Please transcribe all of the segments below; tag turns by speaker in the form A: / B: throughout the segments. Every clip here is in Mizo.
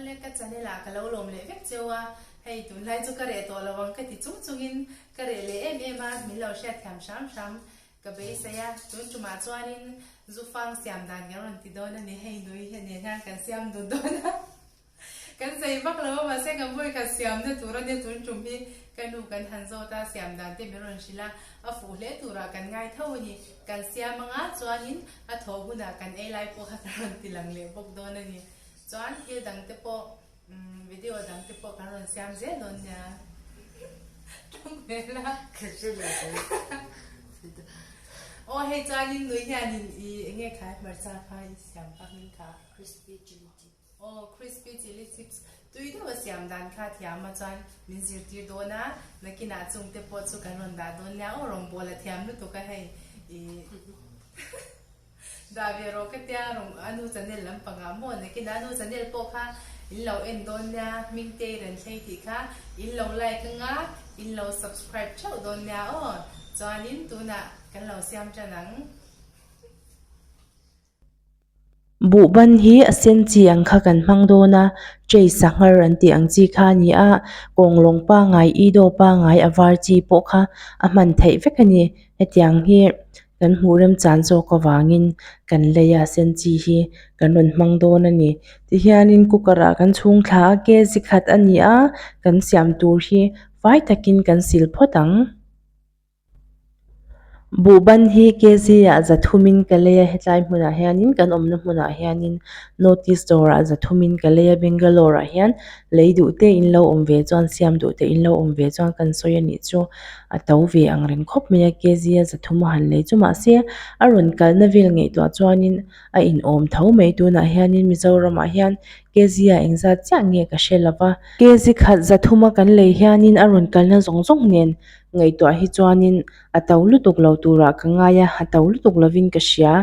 A: Awle ka channel ah ka lo lawm leh vek cheu a, hei tunlai chu ka reh tawh lo ang ka ti chung chungin ka reh leh em em a, min lo hriatthiam hram hram ka beisei a, tun tumah chuanin zu fang siam dan kan rawn ti dawn a ni, hei nui hian nen hian kan siam dun dawn a. Kan zei vak lo a, mahse kan vawi khat siamna tur a nia tun tum hi ka nu kan han zawt a, siam dan te min rawn hrilh a, a fuh hle turah kan ngai tho a ni. Kan siam anga chuanin a thawh hunah kan ei lai pawh kha ka rawn ti lang leh bawk dawn a ni. Chuan thil dang te pawh video dang te pawh kan rawn siam zel dawn nia. Ṭawng hmel a. Aw hei chuanin nui hianin i enge khai hmarcha kha i siam kha hming kha.
B: Crispy chili chips.
A: Aw crispy chilli chips tui deuh a siam dan kha thiam a chuan min zirtir dawn a, nakinah chung te pawh chu kan rawn dah dawn nia aw rawngbawl a thiam lutuk a hei ih dah ve rawh ka tia rawng a nu channel lampangah maw nakinah a nu channel pawh kha in lo en dawn nia Hmingtei ran thleng tih kha in lo like anga in lo subscribe theuh dawn nia aw chuanin tunah kan lo siam tan ang.
C: Buhban hi a sen chi ang kha kan hmang dawn a, tray sanghar an tih ang chi kha a ni a, kawnglawng pangai ido pangai a var chi pawh kha a hman theih vek a ni. Hetiang hi kan hmuh remchan zawk avangin kan lei a sen chi hi kan rawn hmang dawn a ni. Tihianin cooker ah kan chhung thla a kg khat a ni a, kan siam tur hi fai takin kan sil phawt ang. Buhban hi kg ah zathumin ka lei a hetlai hmunah hianin kan awmna hmunah hianin north east dawrah zathumin ka lei a Bangalore ah hian lei duh te in lo awm ve chuan siam duh te in lo awm ve chuan kan sawi a nih chu a to ve ang reng khawp mai a kg a zathum a han lei chu mahse a rawn kalna vel ngaihtuah chuanin a inawm tho mai tunah hianin Mizoram ah hian kg ah engzat chiah nge ka hre lo va kg khat zathum a kan lei hianin a rawn kalna zawng zawng nen Ngaihtuah hi chuanin a to lutuk lo turah ka ngai a, a to lutuk lovin ka hria.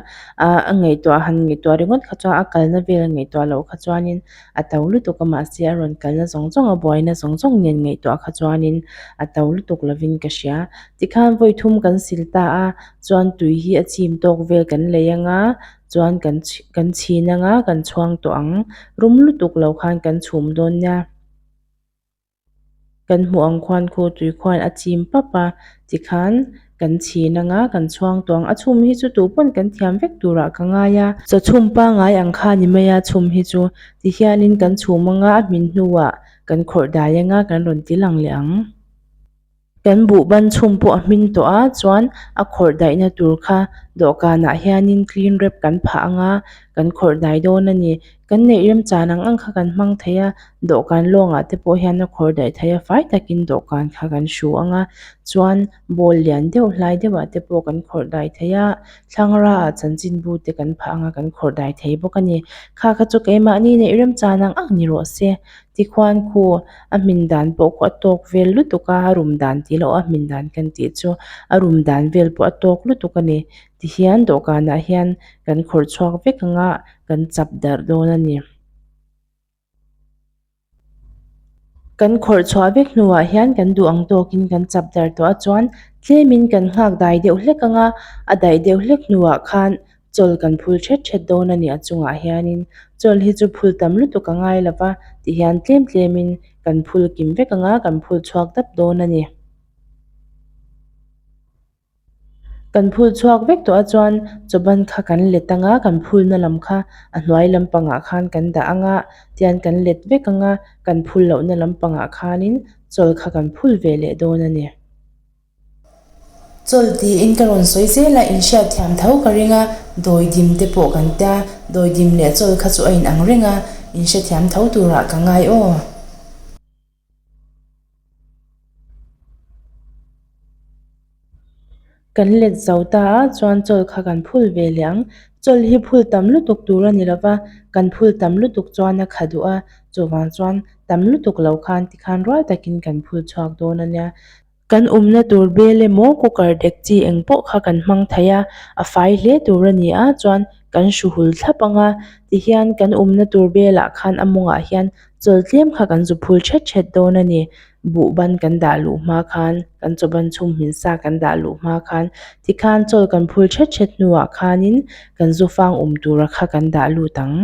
C: Ahh a ngaihtuah han ngaihtuah ringawt kha chuan a kalna vel a ngaihtuah loh kha chuanin a to lutuk a mahse a rawn kalna zawng zawng a buaina zawng zawng nen ngaihtuah kha chuanin a to lutuk lovin ka hria. Tikhan vawi thum kan sil ta a, chuan tui hi a chim tawk vel kan lei anga chuan kan kan chhin anga kan chhuang tawh ang rum lutuk lo khan kan chhum dawn nia. Kan hmuh ang khuan khu tui khuan a chim pap a tikhan kan chhin anga kan chhuang tawh ang a chhum hi chu tu pawn kan thiam vek turah ka ngai a chaw chhum pangai ang kha ni mai a chhum hi chu tihianin kan chhum anga a hmin hnuah kan khawrh dai anga kan rawn ti lang leh ang. Kan buhban chhum pawh a hmin tawh a chuan a khawrh daihna tur kha dawhkanah hianin clean wrap kan phah anga kan khawrh dai dawn a ni. Kan neih remchan ang ang kha kan hmang thei a, dawhkan lawngah te pawh hian a khawr daih thei a, fai takin dawhkan kha kan hru ang a, chuan bowl lian deuh hlai deuhah te pawh kan khawrh dai thei a, thlangra ah chanchinbu te kan phah ang a kan khawrh dai thei bawk a ni. Kha kha chu keimahni neih remchan ang ang ni rawh se. Tikhuan khu a hmin dan pawh khu a tawk vel lutuk a, a rum dan tih loh a hmin dan kan tih chu a rum dan vel pawh a tawk lutuk a ni. Tihian dawhkanah hian kan khawrh chhuak vek ang a. kan chap darh dawn a ni. Kan khawrh chhuah vek hnuah hian kan duh ang tawkin kan chap darh tawh a chuan tlemin kan nghak dai deuh hlek ang a, a daih deuh hlek hnuah khan chawl kan phul thet thet dawn a ni a chungah hianin chawl hi chu phul tam lutuk a ngai lo va tihian tlem tlemin kan phul kim vek ang a, kan phul chhuak dap dawn a ni. Kan phul chhuak vek tawh a chuan chawban kha kan let ang a, kan phulna lam kha a hnuai lampangah khan kan dah ang a, tian kan let vek ang a, kan phul lohna lampangah khanin chawl kha kan phul ve leh dawn a ni.
A: Chawl tiin ka rawn sawi zel a, inhriat thiam tho ka ring a, dawidim te pawh kan tia, dawidim leh chawl kha chu a inang reng a, inhrethiam tho turah ka ngai aw.
C: Kan let zo ta a, chuan chawl kha kan phul ve leh ang. Chawl hi phul tam lutuk tur a ni lo va, kan phul tam lutuk chuan a kha duh a, chuvang chuan tam lutuk lo khan tikhan rual takin kan phul chhuak dawn a nia. Kan awmna tur bel emaw cooker dek chi eng pawh kha kan hmang thei a, a fai hle tur a ni a, chuan kan hru hul thlap ang a, tihian kan awmna tur belah khan a mawngah hian Chawl tlem kha kan zu phul thet thet dawn a ni. Buhban kan dah luh hma khan, kan chawban chhum hmin sa kan dah luh hma khan, tikhan chawl kan phul thet thet hnuah khanin kan zu fang um tura kha kan dah lut ang.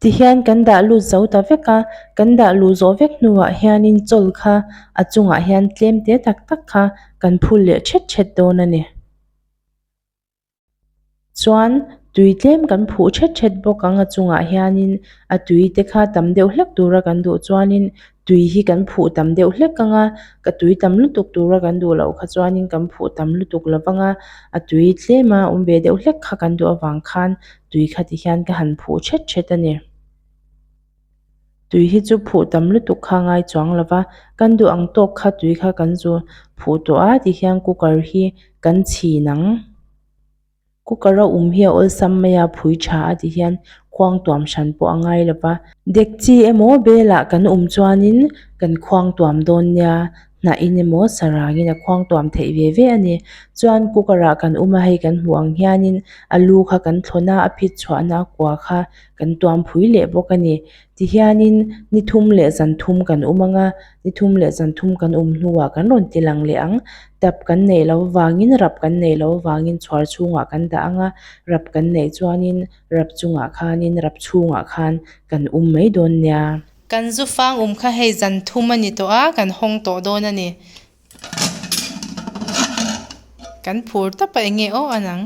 C: Tihian kan dah lut zo ta vek a, kan dah luh zawh vek hnuah hianin chawl kha a chungah hian tlem te tak tak kha kan phul leh thet thet dawn a ni. Chuan tui tlem kan phuh thet thet bawk ang a chungah hianin a tui te kha tam deuh hlek tura kan duh chuanin tui hi kan phuh tam deuh hlek ang a, ka tui tam lutuk tura kan duh loh kha chuanin kan phuh tam lutuk lo vang a, a tui tlema awm ve deuh hlek kha kan duh avang khan tui kha ti hian ka han phuh thet thet a ni. Tui hi chu phuh tam lutuk kha a ngai chuang lo va, kan duh ang tawk kha tui kha kan zu phuh tawh a ti hian cooker hi kan chhin ang. Cooker a um hi a awlsam mai a, phui tha a ti hian khuang tuam hran pawh a ngai lo va. Dekchi emaw belah kan um chuanin kan khuang tuam dawn nia, hnahin emaw sarangin a khuang tuam theih ve ve a ni. Chuan cooker ah kan um a, hei kan hmuh ang hianin a lu kha kan thlawn a, a phit chhuahna a kua kha kan tuam phui leh bawk a ni. Tihianin ni thum leh zan thum kan um ang a, ni thum leh zan thum kan um hnuah kan rawn ti lang leh ang. Tap kan neih loh avangin rap kan neih loh avangin chhuar chhungah kan dah ang a, rap kan neih chuanin rap chungah khanin rap chhungah khan kan um mai dawn nia.
A: Kan zu fang um kha hei zan thum a ni tawh a, kan hawng tawh dawn a ni. Kan phur tawp a enge aw a nang.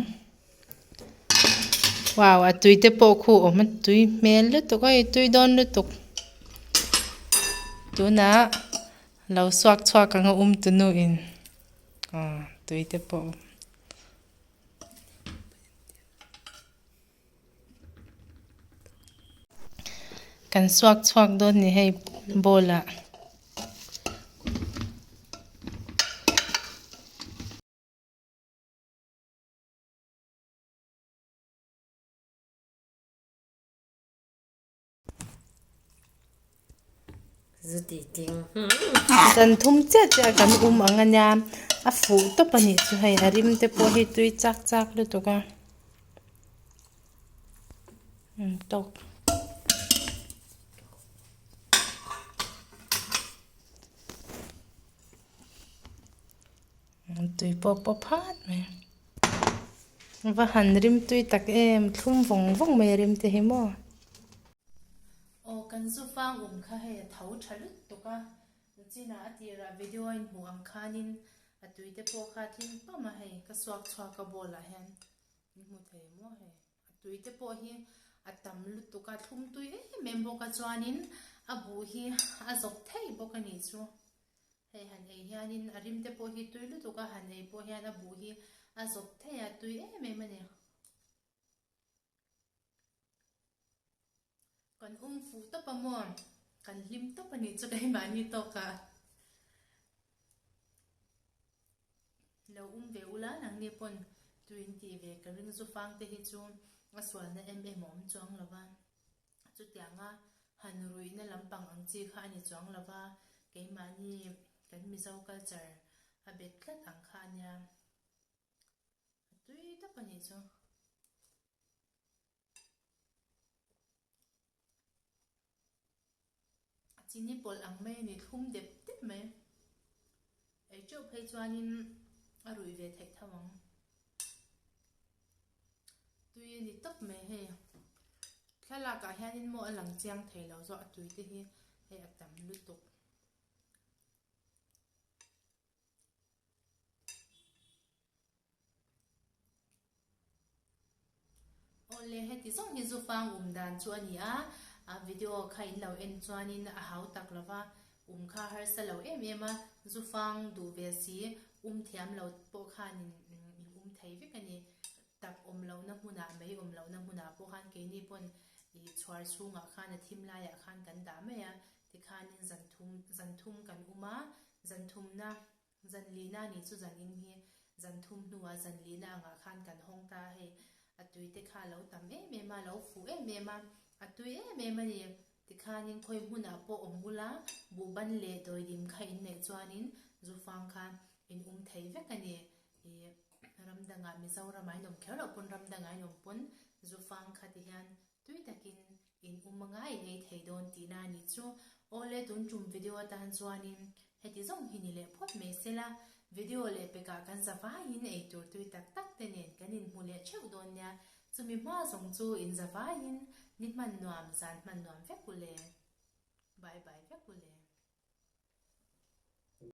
A: Wow a tui te pawh khu awm a tui hmel lutuk a tui dawn lutuk tunah lo suak chhuak ang a um tu nu in aw tui te pawh a awm. Kan suak chhuak dawn ni hei bowl ah. Zan thum chiah chiah kan um ang a nia a fuh tawp a nih chu hei a rim te pawh hi tui chak chak lutuk a tawk. Tui pawh pawp hat mai va han rim tui tak em thlum vawng vawng mai a rim te hi maw. Aw kan zu fang um kha hei a tho tha lutuk a chinah a tirah video a inhmuh ang khanin a tui te pawh kha a tling pam a hei ka suak chhuak a bowl ah hian in hmu thei maw hei a tui te pawh hi a tam lutuk a thlum tui em em bawk a chuanin a buh hi a zawp thei bawk a nih chu. Hei han ei hianin a rim te pawh hi tui lutuk a, han ei pawh hian a buh hi a zawp thei a, tui em em a ni. Kan um fuh tawp a maw? Kan hlim tawp a nih chu keimahni tawkah. Lo um ve ula nangni pawn tui in tih ve ka ring zufang te hi chu a sualna em em a awm chuang lo va. Chutianga han ruihna lampang ang chi kha a ni chuang lo va, keimahni kan Mizo culture a bet tlat ang kha a nia. A tui tawp a nih chu. A chini pawlh ang mai a ni, thlum dep dep mai. Ei teuh phei chuanin a ruih ve theih tho ang. Tui a ni tawp mai hei. Thlalak ah hianin maw a lang chiang thei lo zawk a tui te hi hei a tam lutuk. Awle heti zawng hi zu fang um dan chu a ni a, a video kha in lo en chuanin a hau tak lo va, um kha harsa lo em em a, zu fang duh ve si um thiam lo pawh khanin in um thei vek a ni. Tak awm lohna hmunah mai awm lohna hmunah pawh khan keini pawn ih chhuar chhungah khan a thim laiah khan kan dah mai a, tikhanin zan thum zan thum kan um a, zan thumna zan lihna a nih chu zan in hi zan thum hnuah zan lihna angah khan kan hawng ta a hei a tui te kha a lo tam em em a, a lo fuh em em a, a tui em em a ni. Tikhanin khawi hmunah pawh awm ula buhban leh dawidim kha in neih chuanin zufang kha in um thei vek a ni. Ih ram dangah Mizoramah in awm kher loh pawn ram dangah in awm pawn zufang kha ti hian tui takin in um anga in ei thei dawn tihna a nih chu. Awle tun tum video atan chuanin heti zawng hi ni leh phawt mai sela video leh pekah kan za vaiin ei tur tui tak tak te nen kan inhmu leh theuh dawn nia. Chumi hma zawng chu in za vaiin ni hman nuam zan hman nuam vek u le. Bye bye vek u le.